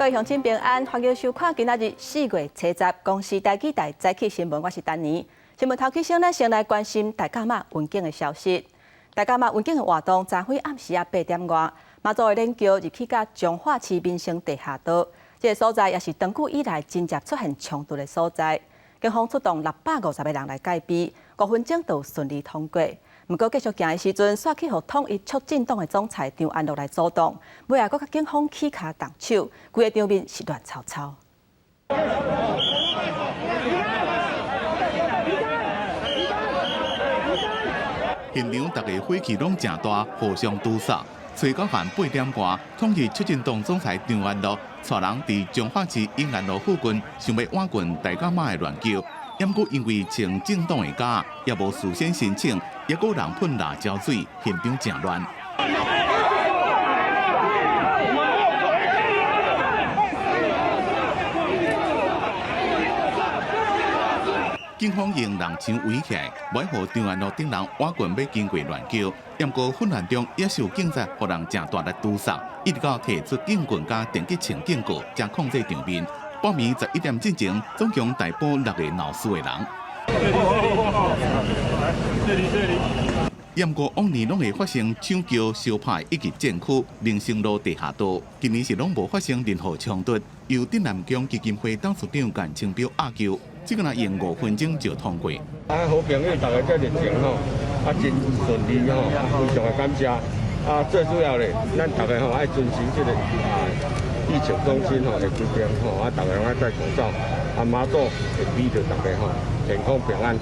各位鄉親平安，歡迎收看今仔日4月初十公視台語台早起新聞，我是丹妮。新聞頭起先，咱先來關心大甲媽雲頂的消息。大甲媽雲頂的活動，昨昏暗時仔八點外，媽祖的靈轎入去到彰化市民生地下道，這个所在也是長久以來真濟出現衝突的所在。警方出動650個人來戒備，5分鐘就順利通過。毋過繼續行的時陣，煞去予統一促進黨的總裁張安樂來阻擋，尾仔閣佮警方起跤動手，規個場面是亂糟糟。現場逐家火氣攏誠大，互相堵殺。初九晚8點外，統一促進黨總裁張安樂帶人佇彰化市永安路附近，想欲倚近大甲媽的鸞轎，毋過因為穿政黨的甲，也無事先申請，猶閣有人噴辣椒水，現場誠亂。警方用人牆圍起來，無愛予張安樂等人倚近欲經過鸞轎。毋過混亂中，也是有警察予人誠大力堵殺，一直到提出警棍佮電擊槍警告，才控制場面。半暝11點進前，總共逮捕六个鬧事的人。毋過往年攏會發生搶轎、相拍以及戰區民生路地下道，今年是攏無發生任何衝突。由鎮南宮基金會董事長顏清標押轎，這个若用5分鐘就通過。啊，好朋友大家遮熱情吼，啊真順利吼，非常的感謝。啊，最主要咧，咱大家吼愛遵守這個啊疫情中心吼的規定吼，啊，大家攏愛戴口罩，啊媽祖會庇著大家吼健康平安。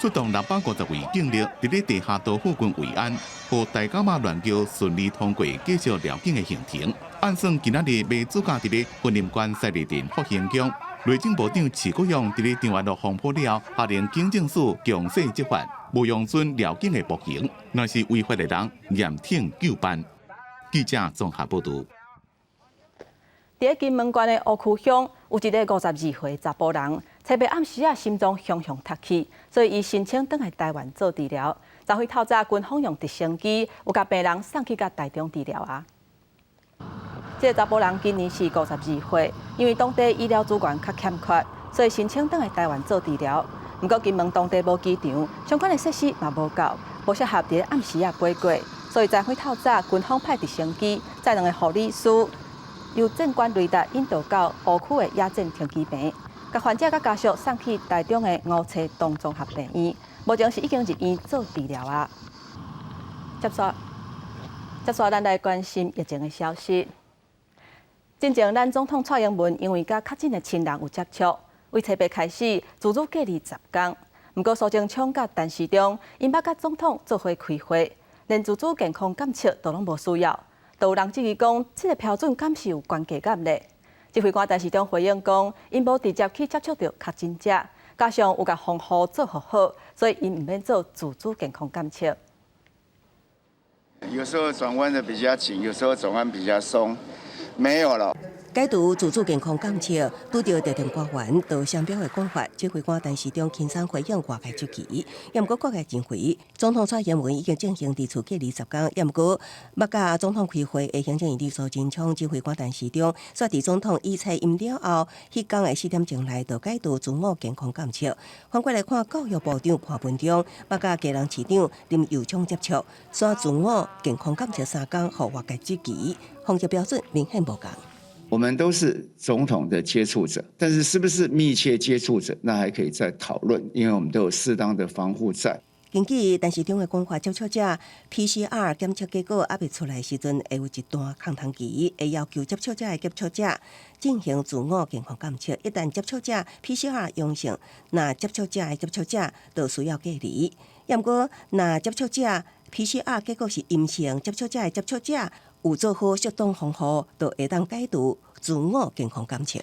出動650位警力，佇咧地下道附近維安，予大甲媽鸞轎順利通過繼續繞境的行程。按算今仔日媽祖駕佇咧雲林縣西麗鎮福興宮，內政部長池國勇佇咧張安樂風波了後，下令警政署強勢執法，無容准繞境的暴行，若是違法的人嚴懲究辦。記者綜合報導。佇咧金門縣的湖區鄉，有一个52歲查埔人，初八暗時仔心臟雄雄踢去，所以伊申請轉來台灣做治療。昨昏透早，軍方用直升機有共病人送去共台中治療啊。這个查埔人今年是52歲，因為當地醫療資源較欠缺，所以申請轉來台灣做治療。毋過金門當地無機場，相關的設施嘛無夠，無適合佇咧暗時仔飛過，所以昨昏透早，軍方派直升機載兩個護理師，由戰管雷達引導到湖區的野戰停機坪，共患者佮家屬送去台中的吳翠東綜合病院，目前是已經入院做治療啊。接續，接續，咱來關心疫情的消息。進前，咱總統蔡英文因為佮確診的親人有接觸，為初八開始自主隔離10天。毋過蘇貞昌佮陳時中，𪜶捌佮總統做伙開會，連自主健康檢測都攏無需要。都有人質疑講，這个標準敢是有懸加減咧？指揮官陳時中回應講，𪜶無直接去接觸著確診者，加上有共防護做予好，所以𪜶毋免做自主健康檢測。有時候轉彎的比較緊，有時候轉彎比較鬆，沒有了。解除自主健康檢測，拄著特定官員杜雙標的講法，指揮官陳時中輕鬆回應外界質疑。毋過各界認為，總統蔡英文已經進行佇厝隔離10天，毋過捌佮總統開會的行政院長蘇貞昌指揮官陳時中，煞佇總統預測陰了後，彼工的4點鐘內就解除自我健康檢測。反過來看，教育部長潘文忠捌佮基隆市長林右昌接觸，煞自我健康檢測3工，予外界質疑，防疫標準明顯無仝。我們都是總統的接觸者，但是是不是密切接觸者，那還可以再討論，因為我們都有適當的防護在。根據陳時中的講法，接觸者 PCR 檢測結果猶未出來時陣，會有一段空窗期，會要求接觸者的接觸者進行自我健康檢測。一旦接觸者 PCR 陽性，那接觸者的接觸者就需要隔離。毋過，若接觸者 PCR 結果是陰性，接觸者的接觸者有做好適當防護，就會當解除自我健康檢測。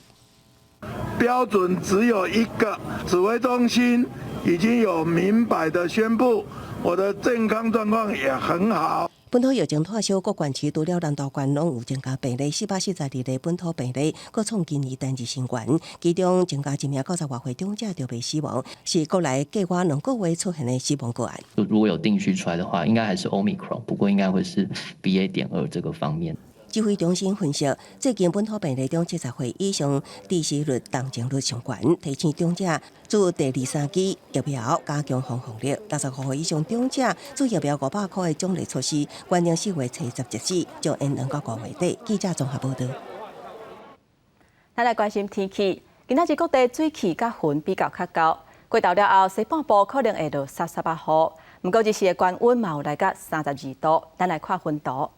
標準只有一個，指揮中心已經有明白的宣布，我的健康狀況也很好。本土疫情拖燒，各縣市除了南投縣攏有增加病例，442例本土病例，閣創今年單日新高。其中增加一名90外歲長者著被死亡，是國內過去2個月出現的死亡個案。如果有定序出來的話，應該還是 Omicron，不過應該會是 BA.2這個方面。指揮中心分析，最近本土病例中70歲以上致死率、重症率上懸，提醒長者注第二、三劑疫苗加強防護力。65歲以上長者注疫苗500箍的獎勵措施，原定4月70截止，將延長到5月底。記者綜合報導。咱來關心天氣，今仔日各地水汽佮雲比較較厚，過晝了後，西半部可能會落澇澇仔雨。毋過日時的高溫嘛有來到32度。咱來看雲圖。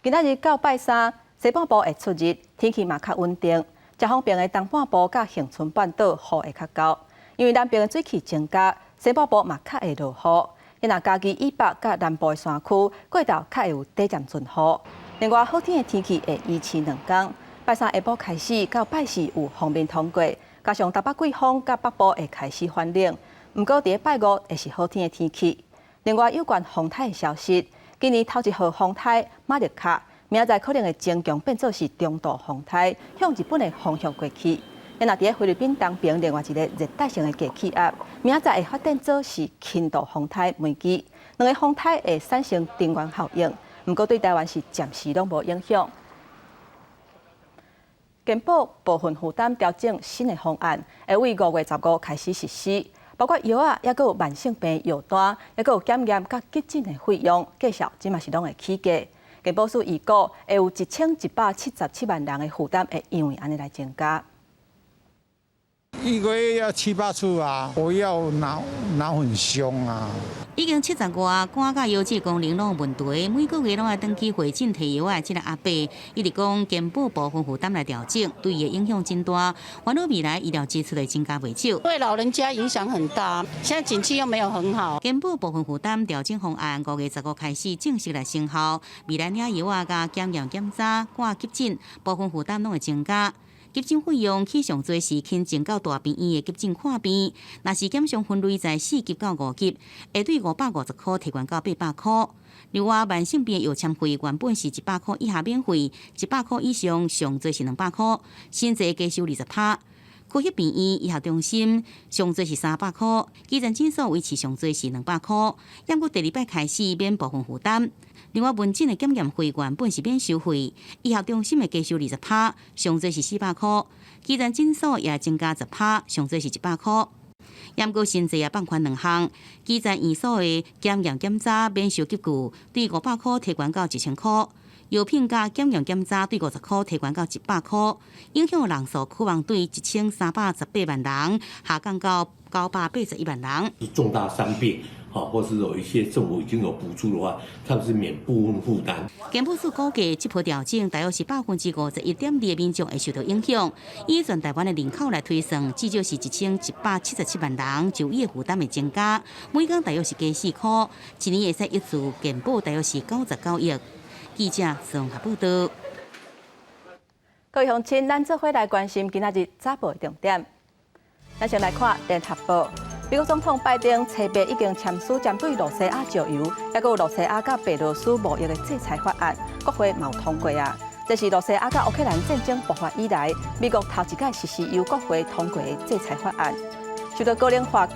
今仔日到拜三，西半部會出日，天氣嘛較穩定。遮方爿的東半部佮恆春半島雨會較厚，因為南邊的水汽增加，西半部嘛較會落雨。若嘉義以北佮南部的山區，過晝較會有短暫陣雨。另外，好天的天氣會維持2工。拜三下晡開始到拜四有鋒面通過，加上東北季風佮北部會開始反冷。毋過，佇拜五會是好天的天氣。另外，有關風颱的消息，今年頭一號風颱馬力卡，明仔載可能會增強變做是中度風颱，向日本的方向過去。若佇菲律賓東邊另外一個熱帶性的低氣壓，明仔載會發展做是輕度風颱梅基。兩个風颱會產生頂懸效應，毋過對台灣是暫時攏無影響。健保部分負擔調整新的方案，會為5月15開始實施，包括藥仔，抑閣有慢性病藥單，抑閣有檢驗佮急診的費用，繼續這嘛是攏會起價。健保署預估會有1177萬人的負擔會因為按呢來增加。一個月要七八處啊，我要拿拿很兇啊！已經70外，肝佮腰子功能攏有問題，每個月攏愛轉去回診提藥仔的這个阿伯，伊直講健保部分負擔來調整，對伊的影響真大，煩惱未來醫療支出會增加袂少。對老人家影響很大，現在景氣又沒有很好。健保部分負擔調整方案5月15開始正式來生效，未來領藥仔佮檢驗檢查、掛急診部分負擔攏會增加。急診費用起上濟是輕症到大病院的急診看病，若是檢傷分類在4級到5級，會對550箍提懸到800箍。另外，慢性病藥簽費原本是100箍以下免費，100箍以上上濟是200箍，新制加收20趴。區域病院醫學中心上濟是300箍，基層診所維持上濟是200箍。毋過第二擺開始免部分負擔。另外，門診的檢驗費原本是免收費，醫學中心會加收20趴，上濟是400箍；基層診所也增加10趴，上濟是100箍。毋過新制也放寬兩項，基層院所的檢驗檢查免收級距，對500箍提懸到1000箍；藥品佮檢驗檢查對50箍提懸到100箍，影響人數可望對1318萬人下降到981萬人。重大傷病。或是有一些政府已經有補助的話，他們是免部分負擔。健保署估計，這波調整大約是51.2%的民眾會受到影響。以全台灣的人口來推算，至少是1177萬人就醫的負擔會增加，每工大約是加4箍，一年會使挹注健保大約是99億。記者綜合報導。各位鄉親，咱做伙來關心今仔日早報的重點。咱先來看聯合報。美國總統拜登初八已經簽署針對露西亞石油，抑閣有露西亞佮白羅斯貿易的制裁法案，國會嘛有通過啊。這是露西亞佮烏克蘭戰爭爆發以來，美國頭一擺實施由國會通過的制裁法案。受到高齡化，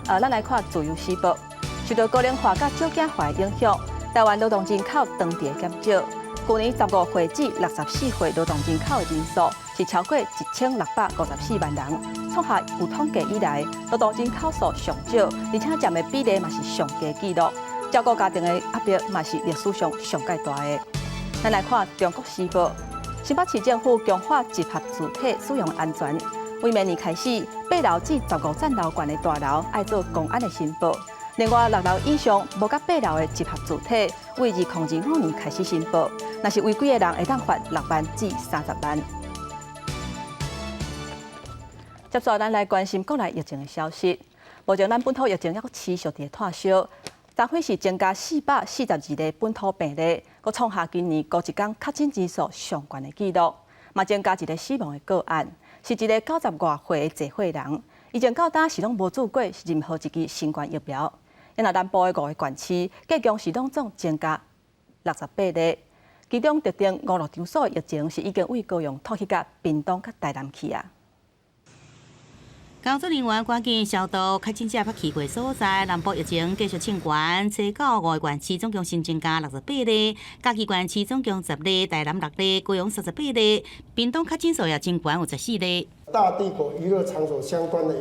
咱來看自由時報，受到高齡化佮少子化的影響，台灣勞動人口當地減少。舊年15歲至64歲勞動人口的人數是超過1654萬人，創下有統計以來勞動人口數上少，而且佔的比例嘛是上低紀錄。照顧家庭的壓力嘛是歷史上上蓋大的。咱來看中國時報，新北市政府強化集合住體使用安全，為明年開始，8樓至15層樓懸的大樓愛做公安的申報。另外，6樓以上無佮8樓的集合住體，為2025年開始申報。若是違規的人，會當罰6萬至30萬。接續咱來關心國內疫情的消息。目前咱本土疫情猶閣持續佇湠燒，昨昏是增加442个本土病例，閣創下今年孤一工確診人數上懸的紀錄，嘛增加一个死亡的個案，是一个90外歲的濟歲人，以前到今是攏無注過任何一支新冠疫苗。若南部的五个縣市，計共是攏總增加68例，其中特定娛樂場所的疫情是已經對高雄拖去到屏東佮台南去啊。工作人員趕緊消毒確診者捌去過所在。南部疫情繼續衝懸，初九五個縣市總共新增加68例，嘉義縣市總共10例，台南6例，高雄38例，屏東確診數也真懸，有14例。大帝國娛樂場所相關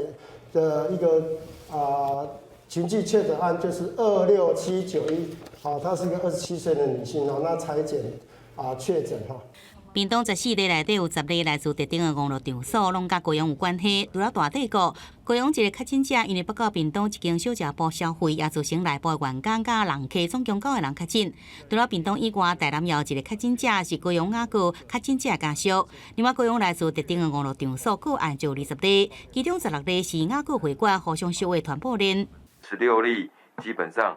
的一個群聚確診案就是26791，好，她是一個27歲的女性哦，那採檢確診哈。屏東14例內底有10例來自特定的娛樂場所，攏佮高雄有關係。除了大帝國，高雄一個確診者因為捌到屏東一間小食部消費，也造成內部的員工佮人客總共九個人確診。除了屏東以外，台南也有一個確診者是高雄雅閣確診者家屬。另外，高雄來自特定的娛樂場所個案就有20例，其中16例是雅閣會館互相相的傳播鏈。 16例基本上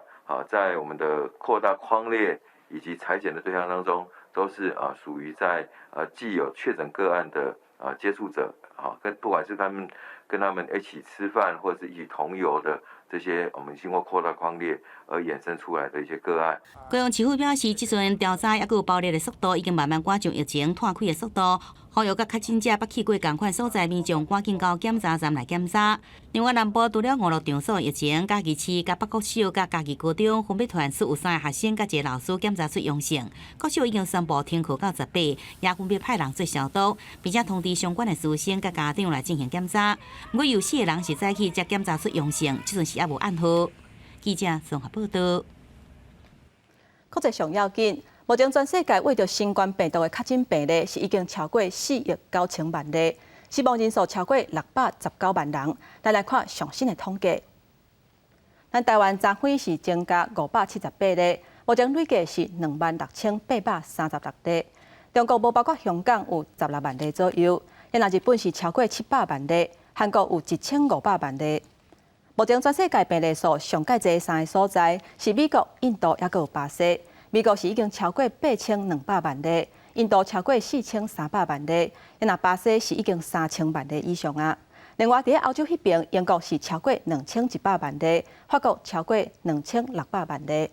在我們的擴大匡列以及採檢的對象當中，都是屬於在既有確診個案的接觸者啊，跟不管是他們跟他們一起吃飯或者是一起同遊的這些，我們經過擴大匡列而衍生出來的一些個案。高雄市府表示，這陣調查抑閣有爆裂的速度，已經慢慢趕上疫情湠開的速度。呼籲佮確診者捌去過仝款所在民眾，趕緊到檢查站來檢查。另外，南部除了娛樂場所疫情，嘉義市佮北國小佮嘉義高中分別傳出有三個學生佮一個老師檢查出陽性，國小已經宣布停課到18，也分別派人做消毒，並且通知相關的師生佮家長來進行檢查。毋過有四個人是早起才檢查出陽性，這陣時猶無暗號。記者綜合報道。國際上要緊，目前全世界為著新冠病毒的確診病例是已經超過4億9千萬例，死亡人數超過619萬人。咱來看上新的統計，咱台灣昨昏是增加578例，目前累計是26,836例。中國無包括香港有16萬例左右，若日本是超過700萬例，韓國有1500萬例。目前全世界病例數上蓋濟三個所在是美國、印度，抑閣有巴西。美國是已經超過8200萬例，印度超過4300萬例，若巴西是已經3000萬例以上啊。另外，佇歐洲彼邊，英國是超過2100萬例，法國超過2600萬例。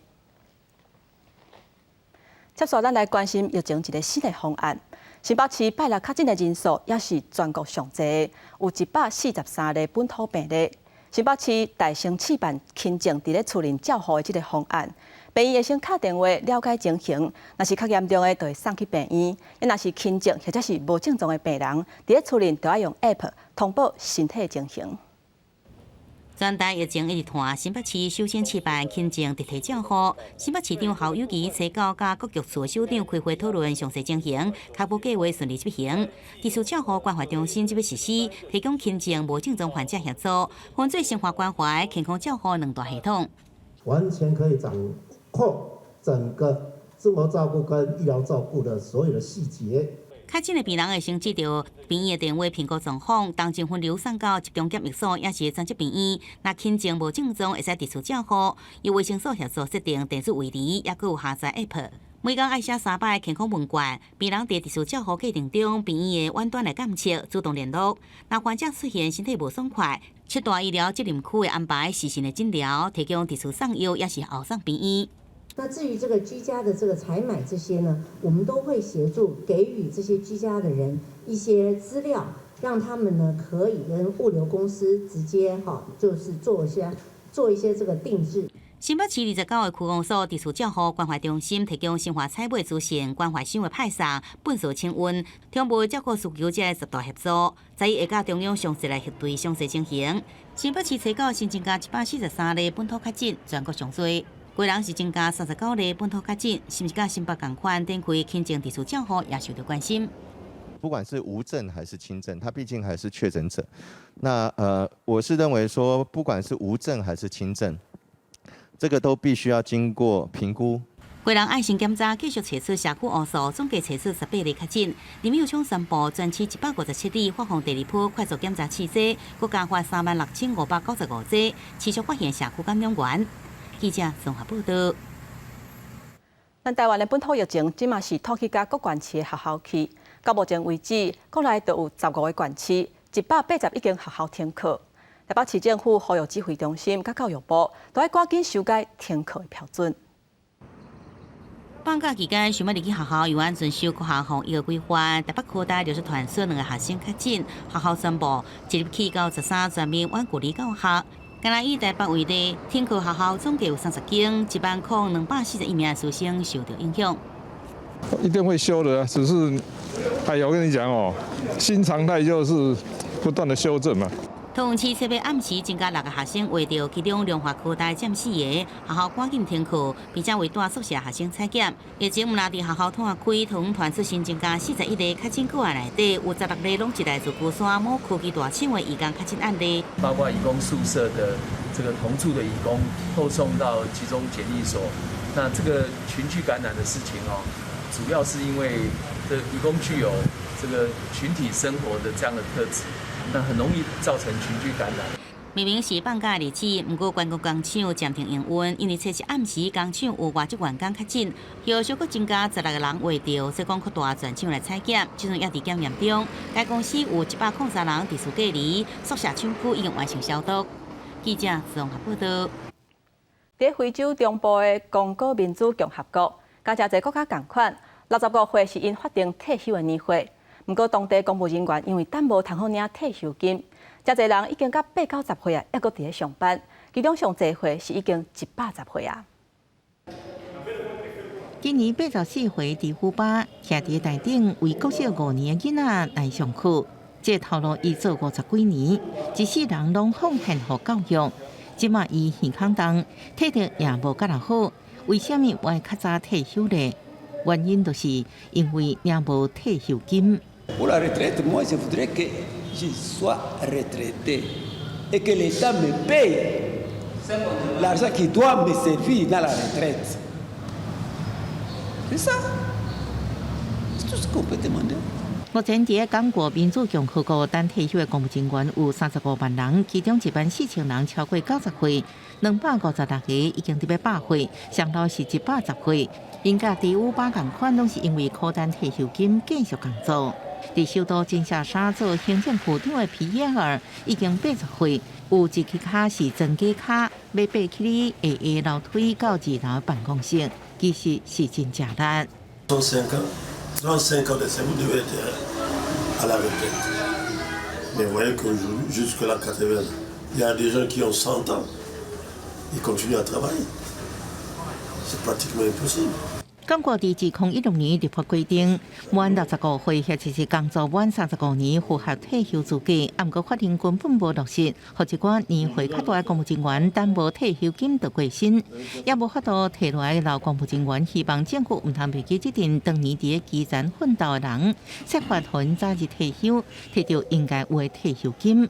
接續咱來關心疫情一個新的方案。新北市拜六確診的人數也是全國上濟，有143例本土病例。新北市大聲試辦輕症佇咧厝內照護的這個方案，病院會先敲電話了解情形，若是較嚴重的，就會送去病院；若是輕症或者是無症狀的病人，佇咧厝內就愛用 App 通報身體情形。全台疫情一直傳，新北市首先試辦輕症集體照護。新北市長侯友宜初九佮各局處首長開會討論詳細情形，確保計劃順利執行。特殊照護關懷中心這欲實施，提供輕症無症狀患者協助，分做生活關懷、健康照護兩大系統。完全可以掌控整個生活照顧跟醫療照顧的所有的細節。確診的病人會先接著病院的電話評估狀況，當場分流送到集中檢疫所，抑是專責病院。若輕症無症狀，會使佇厝照護，由衛生所協助設定電子位置，抑閣有下載 App。每工愛寫三擺健康問卷，病人佇特殊照護過程中，病院會遠端來監測，主動聯絡。若患者出現身體無爽快，七大醫療責任區會安排視訊的診療，提供佇厝送藥，抑是後送病院。那至於這個居家的這個採買這些呢，我們都會協助給予這些居家的人一些資料，讓他們呢可以跟物流公司直接哈，就是做一些這個定製。新北市29個區公所特殊照護關懷中心提供生活採買資訊、關懷箱的派送、糞掃清運、長輩照顧需求者的十大協助，昨會佮中央詳細來核對詳細情形。新北市初九新增加143例本土確診，全國上濟。基隆是增加39例本土確診，是毋是佮新北仝款展開輕症特殊照護也受到關心。不管是無症還是輕症，他畢竟還是確診者。那我是認為說，不管是無症還是輕症，這個都必須要經過評估。基隆愛心檢查繼續測出社區烏數，總計測出18例確診。林右昌宣布，全市157例發放第二波快速檢查試劑，閣加發36,595劑，持續發現社區感染源。記者綜合報道。咱台灣的本土疫情，這馬是拖去佮各縣市的學校去。到目前為止，國內就有15個縣市，181間學校停課。台北市政府呼籲指揮中心佮教育部，都愛趕緊修改停課的標準。放假期間，想欲入去學校，猶按遵守各項防疫的規範。台北科大陸續傳出兩個學生確診，學校宣布即日起到13全面遠距離教學。敢若以台北為例，停課學校總計有30間，10,241名師生受到影響。一定會修的，只是，哎呀，我跟你講哦，新常態就是不斷的修正嘛。桃園市七號暗時增加六個學生患著，其中龍華科大佔四個，學校趕緊停課，並且為蹛宿舍學生採檢。疫情毋但佇學校拖開，桃園傳出新增加41例確診個案內底，有16例攏是來自龜山某科技大廠的移工確診案例。包括移工宿舍的這個同住的移工後送到集中檢疫所，那這個群聚感染的事情哦，主要是因為這移工具有這個群體生活的這樣的特質。那很容易造成群聚感染。明明是放假日子，毋過觀光工廠暫停營運，因為初一暗時工廠有外籍員工確診，後續閣增加16個人患著，所以講擴大全廠來採檢，這陣猶佇檢驗中。該公司有103人佇厝隔離，宿舍廠區已經完成消毒。記者綜合報道。佇非洲中部的剛果民主共和國，佮誠濟國家仝款，65歲是𪜶法定退休的年歲。毋過當地公務人員因為等無通好領退休金，誠濟人已經到八九十歲啊，猶閣佇咧上班。其中上濟歲是已經110歲啊。今年84歲，迪虎巴徛佇台頂為國小5年的囡仔來上課。這頭路伊做50幾年，一世人攏奉獻予教育。這馬伊耳孔重，體力也無較若好，為啥物無愛較早退休呢？原因就是因為領無退休金。 Pour la retraite, moi, je voudrais que je sois retraité et que l'État me paye l'argent qui doit me servir dans la retraite. C'est ça. C'est tout ce qu'on peut demander. 目前佇剛果民主共和國等退休的公務人員有35萬人，其中1萬4千人超過90歲，256個已經佇欲100歲，上老是110歲。𪜶佮迪烏巴仝款，攏是因為苦等退休金繼續工作。佇首都金沙薩做行政府長的皮耶爾已經80歲，有一支跤是裝假跤，欲爬起來下下樓梯到二樓辦公室，其實是真食力。 35 ans de service, vous devez être à la retraite. Mais vous voyez que jusque-là, 80, il y a des gens qui ont 100 ans, ils continuent à travailler. C'est pratiquement impossible. 剛果佇2016年立法規定，滿65歲或者是工作滿35年符合退休資格，毋過法令根本無落實，予一寡年歲較大的公務人員等無退休金就過身，也無法度提落來老公務人員希望政府毋通袂記這陣當年佇基層奮鬥的人，設法予𪜶早日退休，提著應該有的退休金。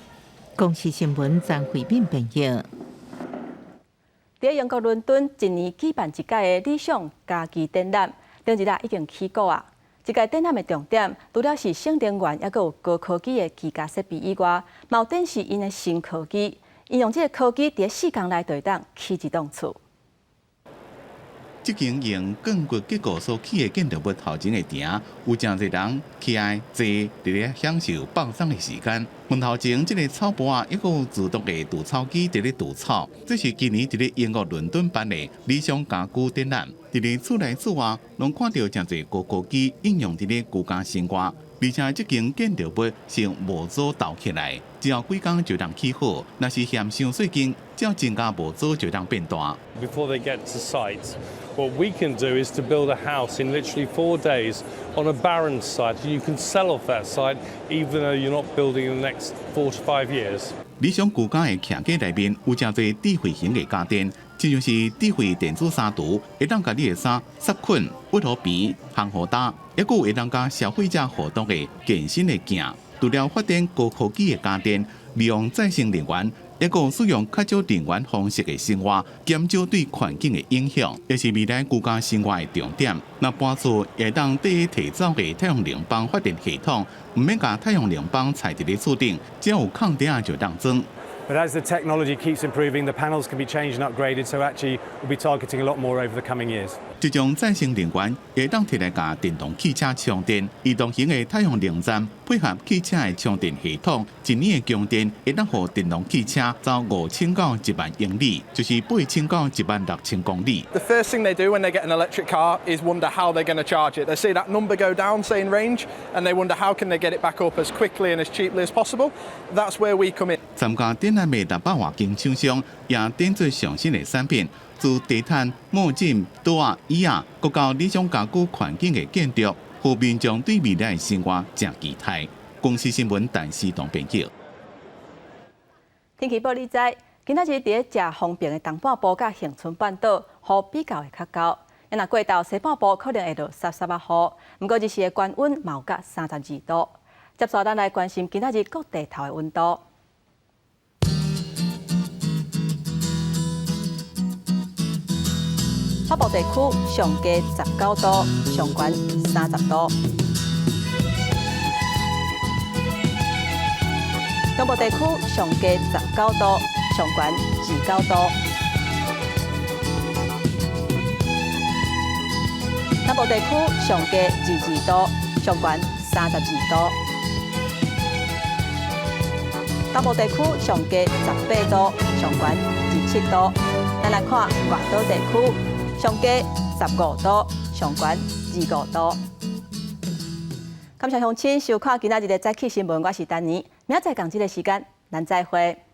公視新聞張惠敏編譯。佇英國倫敦，一年舉辦一屆的理想家居展覽，頂日啊已經起鼓啊。這屆展覽的重點，除了是省能源，猶閣有高科技的居家設備以外，嘛有展示𪜶的新科技，𪜶用這個科技佇4工內就會當起一棟厝。這間用鋼骨結構所起的建築物頭前的埕，有誠濟人起來坐佇咧享受放鬆的時間。門頭前這个草埔仔，猶閣有自動的除草機佇咧除草。這是今年佇咧英國倫敦辦的理想家居展覽。佇咧厝內厝外，攏看著誠濟高科技應用佇咧居家生活。而且這間建築物是用模組鬥起來，只要幾工就通起好。若是嫌傷細間，只要增加模組就通變大。 Before they get to site, what we can do is to build a house in literally 4 days on a barren site, and you can sell off that site even though you're not building in the next 4 to 5 years. 理想居家的徛家內面有誠濟智慧型的家電，親像是智慧電子衫櫥，會當共你的衫殺菌、鬱予平、烘予焦，猶閣有會當佮消費者互動的健身的鏡。除了發展高科技的家電，利用再生能源，猶閣使用較少能源方式的生活，減少對環境的影響，也是未來居家生活的重點。若搬厝會當綴提走的太陽能板發電系統，毋免共太陽能板載佇咧厝頂，只要有空頂就當裝。 But as the technology keeps improving, the panels can be changed and upgraded, so actually we'll be targeting a lot more over the coming years. 這種再生能源會當提來共電動汽車充電，移動型的太陽能站配合汽車的充電系統，一年的供電會當予電動汽車走5000到1萬英里，就是8000到1萬6000公里。 The first thing they do when they get an electric car is wonder how they're going to charge it. They see that number go down, say in range, and they wonder how can they get it back up as quickly and as cheaply as possible. That's where we come in. 參加展覽的600外間廠商也展出上新的產品，自地毯、毛枕、桌仔、椅仔，閣到理想家居環境的建築，予民眾對未來的生活誠期待。公視新聞陳思彤編輯。天氣報你知，今仔日佇咧誠方便的東半部佮恆春半島，雨比較會較厚。若過到西半部可能會落澀澀仔雨，毋過日時的高溫嘛有甲32度。接續咱來關心今仔日各地頭的溫度。北部地區上低19度，上懸30度。中部地區上低19度，上懸29度。南部地區上低22度，上懸32度。東部地區上低18度，上懸27度。咱來看外島地區。上低15度，上懸25度。感謝鄉親收看今仔日的早起新聞，我是丹妮，明仔載仝這个時間，咱再會。